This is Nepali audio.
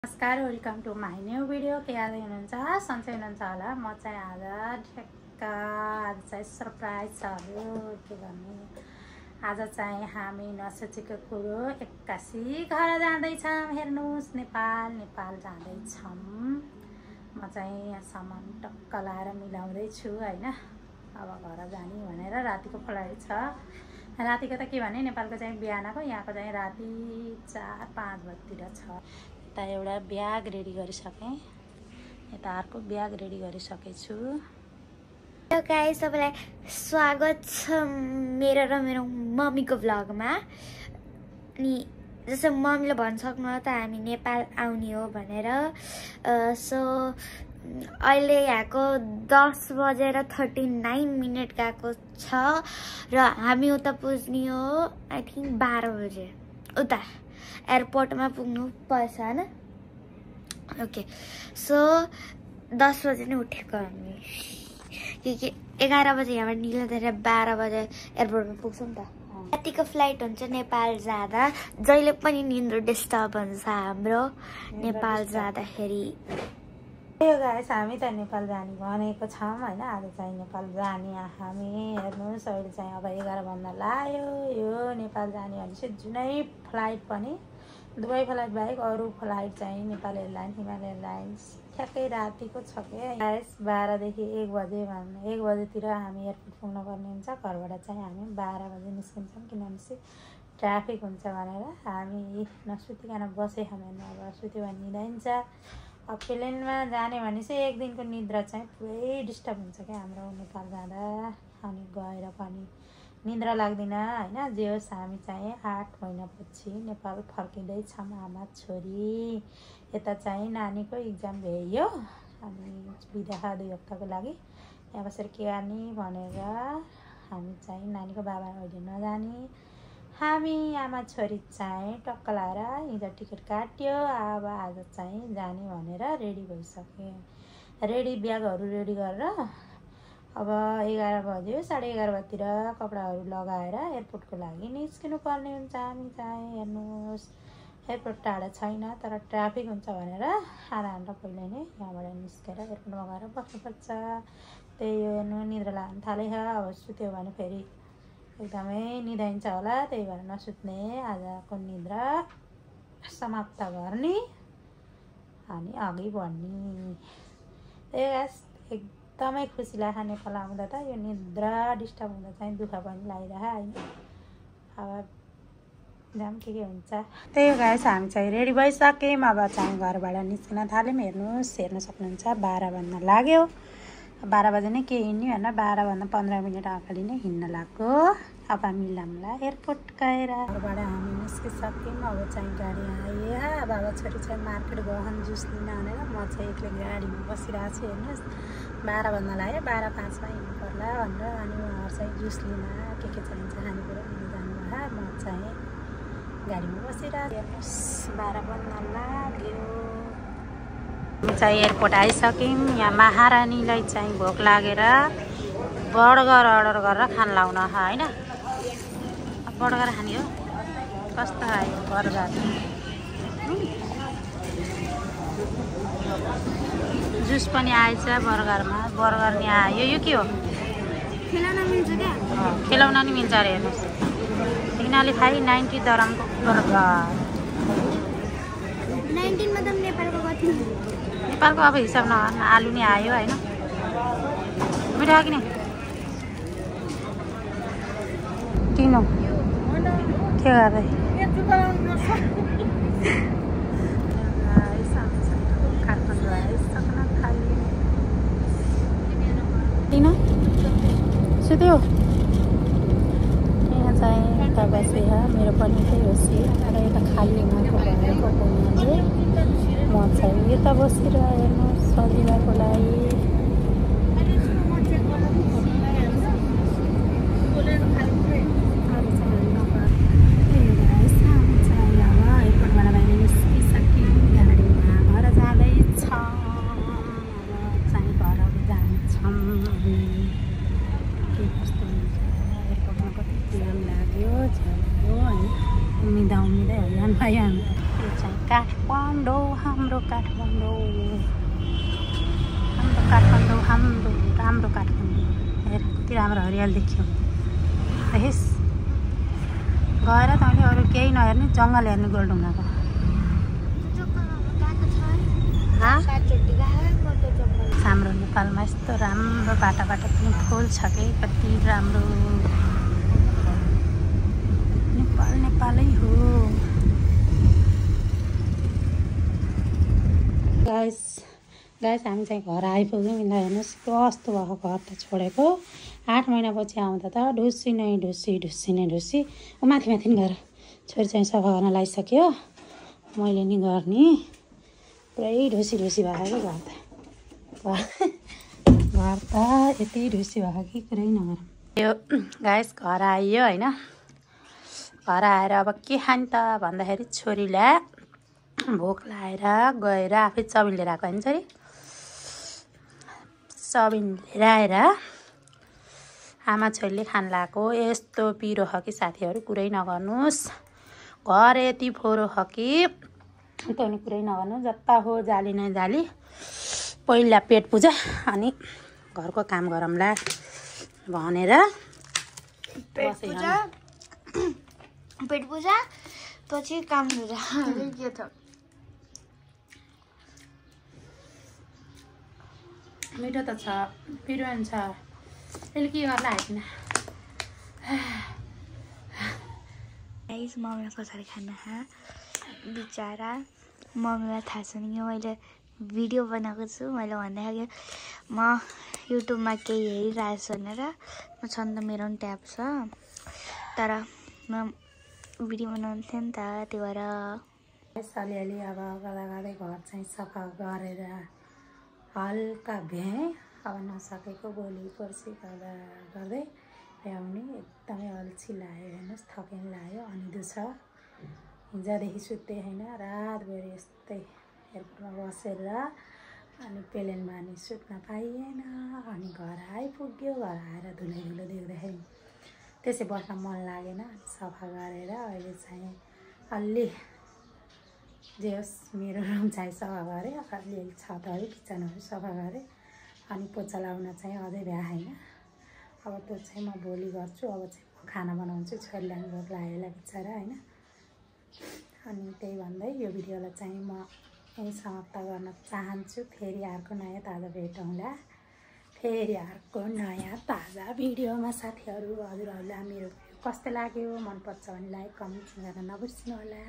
नमस्कार, welcome to my new video. के आज हुनुहुन्छ सन्चै हुनुहुन्छ होला। म चाहिँ आज चाहिँ सरप्राइज छ। के भन्ने, आज चाहिँ हामी नसोचेको कुरो 81 घर जाँदैछौँ। हेर्नुहोस्, नेपाल जाँदैछौँ। म चाहिँ यहाँ सामान टक्क लाएर मिलाउँदैछु होइन। अब घर जाने भनेर रातिको फ्लाइट छ। रातिको त के भने, नेपालको चाहिँ बिहानको, यहाँको चाहिँ राति 4-5 बजीतिर छ। यता एउटा ब्याग रेडी गरिसकेँ, यता अर्को ब्याग रेडी गरिसकेछु। हेलो गाइस, सबैलाई स्वागत छ मेरो र मेरो मम्मीको भ्लगमा। अनि जस्तो मम्मीले भनिसक्नु त हामी नेपाल आउने हो भनेर। सो अहिले यहाँको 10:39 गएको छ र हामी उता पुग्ने हो आई थिङ्क 12 बजे। उता एयरपोर्टमा पुग्नु पर्छ होइन। ओके, सो 10 बजे नै उठेको हामी, क्योंकि 11 बजे यहाँबाट निस्केर 12 बजे एयरपोर्टमा पुग्छौँ नि त। रातिको फ्लाइट हुन्छ नेपाल जाँदा। जहिले पनि निन्द्रा डिस्टर्ब हुन्छ हाम्रो नेपाल जाँदाखेरि। यो गाइस, हामी त नेपाल जाने भनेको छौँ होइन। आज चाहिँ नेपाल जाने हामी। हेर्नुहोस्, अहिले चाहिँ अब 11 बज्न लाग्यो। यो नेपाल जाने भनेपछि जुनै फ्लाइट पनि, दुबई फ्लाइट बाहेक अरू फ्लाइट चाहिँ नेपाल एयरलाइन्स, हिमालय एयरलाइन्स ठ्याक्कै रातिको छ क्या गाइस। 12 देखि 1 बजे 1 बजेतिर हामी एयरपोर्ट पुग्नुपर्ने हुन्छ। घरबाट चाहिँ हामी 12 बजे निस्किन्छौँ, किनभने ट्राफिक हुन्छ भनेर। हामी नसुतिकन बसे हामी, अब सुत्यो भने निदाइन्छ। अब प्लेनमा जाने भनेपछि एक दिनको निद्रा चाहिँ पुरै डिस्टर्ब हुन्छ क्या हाम्रो नेपाल जाँदा। अनि गएर पनि निद्रा लाग्दैन होइन। जे होस्, हामी चाहिँ 8 महिनापछि नेपाल फर्किँदैछौँ आमा छोरी। यता चाहिँ नानीको इक्जाम भ्याइयो। अनि बिदा 2 हप्ताको लागि यहाँ बसेर के गर्ने भनेर हामी चाहिँ नानीको बाबा अहिले नजाने। हामी आमा छोरी चाहिँ टक्क लाएर हिजो टिकट काट्यो। अब आज चाहिँ जाने भनेर रेडी भइसक्यो। रेडी ब्यागहरू रेडी गरेर अब 11 बज्यो, 11:30 बजीतिर कपडाहरू लगाएर एयरपोर्टको लागि निस्किनु पर्ने हुन्छ। हामी चाहिँ हेर्नुहोस्, एयरपोर्ट टाढा छैन तर ट्राफिक हुन्छ भनेर आधा घन्टा पहिला नै यहाँबाट निस्केर एयरपोर्टमा गएर बस्नुपर्छ। त्यही हो, हेर्नु निद्रा लाग्न थालेछ। अब सुत्यो भने फेरि एकदमै निदाइन्छ होला, त्यही भएर नसुत्ने। आजको निद्रा समाप्त गर्ने अनि अघि बढ्ने। त्यही एकदमै खुसी लाग्छ नेपाल आउँदा त। यो निद्रा डिस्टर्ब हुँदा चाहिँ दुःख पनि लागिरह होइन। अब जाम के हुन्छ। त्यही हो गाइस, हामी चाहिँ रेडी भइसक्यौँ। अब चाहिँ घरबाट निस्किन थाल्यौँ। हेर्नुहोस्, हेर्न सक्नुहुन्छ 12 बज्न लाग्यो। 12 बजे नै के हिँड्ने भनेर 12:15 मिनट अगाडि नै हिँड्न लाग्यो। अब मिलाउँला एयरपोर्ट गएर। घरबाट हामी निस्किसक्यौँ। अब चाहिँ गाडी आयो। बाबा छोरी चाहिँ मार्केट गहन जुस लिन भनेर म चाहिँ एक्लै गाडीमा बसिरहेको छु। हेर्नुहोस्, 12 बज्न लाग्यो। 12:05 हिँड्नु पर्ला भनेर अनि उहाँहरू चाहिँ जुस लिन के चाहिन्छ खानेकुरा लिन जानुभयो। म चाहिँ गाडीमा बसिरहेको। हेर्नुहोस्, 12 बज्न लाग्यो। चाहिँ एयरपोर्ट आइसक्यौँ। यहाँ महारानीलाई चाहिँ भोक लागेर बर्गर अर्डर गरेर खान लाउन होइन। बर्गर खाने हो, कस्तो आयो बर्गर। जुस पनि आएछ बर्गरमा। बर्गर नि आयो। यो के हो? खेलाउन मिल्छ क्या? खेलाउन नि मिल्छ अरे। हेर्नुहोस्, यिनीहरूले खाइ 90 दरमको बर्गर। 19 मतलब नेपालको कति? नेपालको अब हिसाब नगर्नु। आलु नि आयो होइन। मिठो कि नि? किन के गर्दै किन सुत्यो? यहाँ चाहिँ यता बसेर मेरो पनि त्यही होस् र यता खाली माको भएको हुनाले म चाहिँ यता बसेर हेर्नु सजिलोको लागि। उम्मिदै हरियान भयो। यो चाहिँ काठमाडौँ हाम्रो काठमाडौँ हाम्रो राम्रो काठमाडौँ। हेर कति राम्रो हरियाली देखियो। हेस गएर तैँले अरू केही नहेर्ने जङ्गल हेर्ने गोलढुङ्गाको। हाम्रो नेपालमा यस्तो राम्रो बाटाबाट पनि फुल छ कि कति राम्रो। नेपाल नेपालै हो। गाइस हामी चाहिँ घर आइपुग्यौँ। हेर्नुहोस् कस्तो भएको घर त छोडेको। 8 महिनापछि आउँदा त ढुसी नै ढुसी। माथि नि गएर छोरी चाहिँ सफा गर्न लगाइसक्यो। मैले नि गर्ने पुरै ढुसी भएको कि घर त यति ढुसी भएको कि कुरै नगर। यो गाइस घर आइयो होइन। घर आएर अब के खाने त भन्दाखेरि छोरीलाई भोक लागेर गएर आफै चबिन लिएर आएको होइन छोरी। चबिन लिएर आएर आमा छोरीले खान लगाएको। यस्तो पिरो छ कि साथीहरू कुरै नगर्नुहोस्। घर यति फोहोरो छ कि तैँले कुरै नगर्नु। जता हो जाली नै जाली। पहिला पेट पूजा अनि घरको काम गरौँला भनेर पेट पूजा पछि काम गर्छ। के छ मिठो त छ पिरो पनि छ। यसले के गर्ला होइन। मम्मीलाई कसरी खाना बिचरा मम्मीलाई थाहा छैन कि मैले भिडियो बनाएको छु। मैले भन्दाखेरि म युट्युबमा केही हेरिरहेको छु भनेर। म छन् त मेरो पनि ट्याब छ तर म भिडियो बनाउनु थियो नि त त्यो भएर अलिअलि अब गर्दै घर चाहिँ सफा गरेर हल्का भ्याएँ। अब नसकेको भोलि पर्सि गर्दै भ्याउने। एकदमै अल्छी लाग्यो। हेर्नुहोस् थकिन लाग्यो। अनिदो छ हिजोदेखि सुत्दै होइन। रातभरि यस्तै एयरपोर्टमा बसेर अनि प्लेनमा अनि सुत्न पाइएन। अनि घर आइपुग्यो। घर आएर धुलो देख्दाखेरि त्यसै बस्न मन लागेन। सफा गरेर अहिले चाहिँ अलि जे होस् मेरो रुम चाहिँ सफा गरेँ। अलिअलि छतहरू किचनहरू सफा गरेँ। अनि पोचा लाउन चाहिँ अझै भ्याएन। अब त्यो चाहिँ म भोलि गर्छु। अब चाहिँ म खाना बनाउँछु। छोरीलाई भोक लागेला बिचरा होइन। अनि त्यही भन्दै यो भिडियोलाई चाहिँ म यहीँ समाप्त गर्न चाहन्छु। फेरि अर्को नयाँ ताजा भेटौँला। फेरि अर्को नयाँ ताजा भिडियोमा साथीहरू। हजुरहरूलाई मेरो भिडियो कस्तो लाग्यो मनपर्छ भने लाइक कमेन्ट गर्न नबिर्सिनु होला।